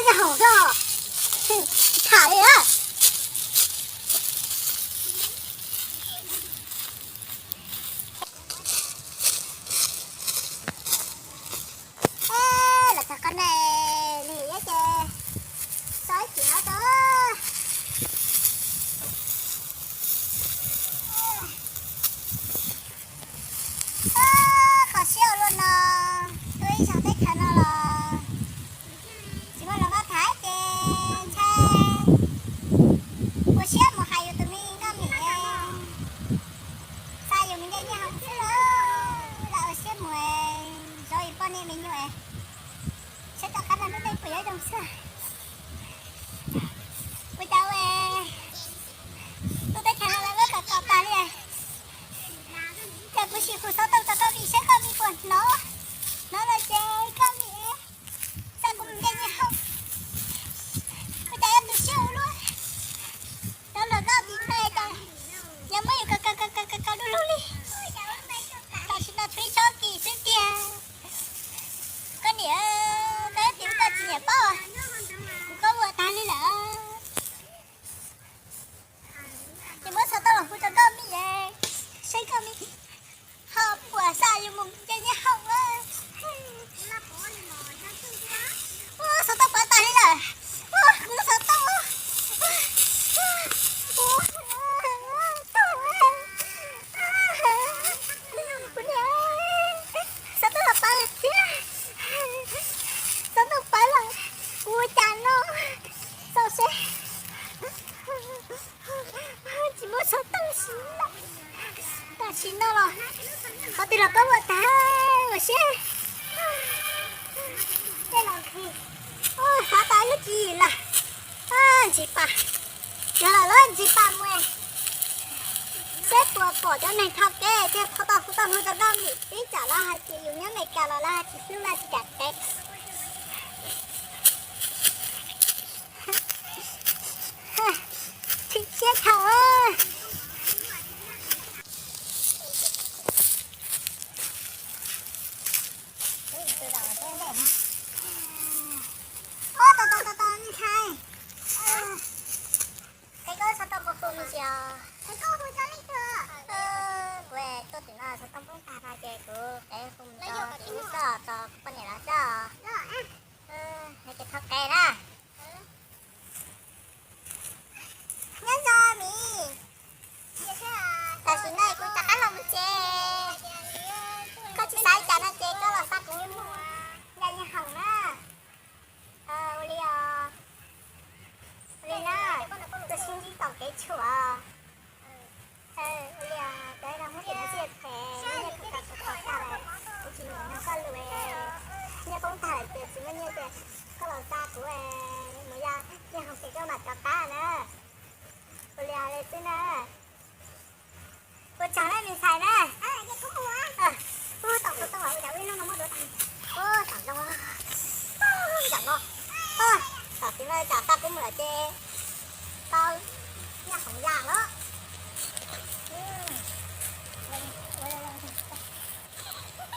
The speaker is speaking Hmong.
Haum xwb, tham li na. Los txog qhov no li ces tso ib chim no tso. Kho siab ua luaj no, tuaj ib zaug teb chaws no los tsis muaj hluas nkauj tham ces ntshai ua siab mus hais yus tus me nkauj Mim, xa yus mus nce nyiaj hoom xwb lawm, lam ua siab mus zov yus poj niam me nyuam, saib tom qab no lub neej puas yuav zoo xwb. Ua cas ua tuaj teb chaws no lawv muab kom txaus tag li. Ces kuv sim hu xov tooj rau koj Mim saib koj Mim puas hnov, hnov lawm ces koj Mim xa kuv mus nce nyiaj hoom. Ua cas yuav tu siab ua luaj, cov hluas nkauj tim no cas yuav muab yus kaus kaus kaus kaus kaus du lug li. Tam sim no tshuav ib tsob kis xwb tiag. Koj niam, koj yuav tim koj tsis nyiam paub, kuv koj ua tag li lawm. Ces muab xov tooj los hu rau koj Mim, saib koj Mim ho puas xa yus mus nce nyiaj hoom. Ua xov tooj pov tag li lawm. Ua kuv lub xov tooj, kuv niam, xov tooj los pov lawm thiab, xov tooj pov lawm, kuv ua cas no, xaus seb. Tsis muaj xov tooj siv lawm. Tam sim no los qhov twg los pab ua tag ua siab. Tej los nqhis, xav tau ib lub tswv yim lawm. Ntsis pas, yog lawm lub ntsis pas mus seb puas pom cov neeg thov kev, thiaj tau hu tau hu rau koj Mim, ib tsam lawv hais tias yus nyob Amelikas los lawv hais tsis hlub lawv tsis kam kev. Chim siab tshaj. Tos tos tos tos, ntshai. Qhia koj xov tooj kuv hu me ntsis os. Kuv tuaj tim no xov tooj poob tag no ces kuv qhia hu mus rau tim ub xwb, rau kuv poj niam lawv xwb. Ces thov qhia na. Nyob zoo Mim. Tam sim no kuv rov qab los mus tsev. Koj tsis xav li cas no ces koj los xa kuv mus nce nyiaj hoom na. Ua li os. Ua li na, tus sib ntsib tom kev tshuam. Ua li os, cov no muab tus no sib phem, nyiaj kuv tau kuv tau tag lawm, kuv tsis nyiam nrog koj lus. Nyiaj poob tag lawm ces tsis muaj nyiaj ces koj los xa kuv mus ya nyiaj hoom ces koj mam rov qab na. Ua li os, li xwb na. Ua tsaug na me ntxhais na. Ub, tom kuv tau ua cas ib hnub no muaj duav tag. Ub, tom zoo, tom no. Tam sim no tsam xa kuv mus lawm ces tau nyiaj hoom ya lawm.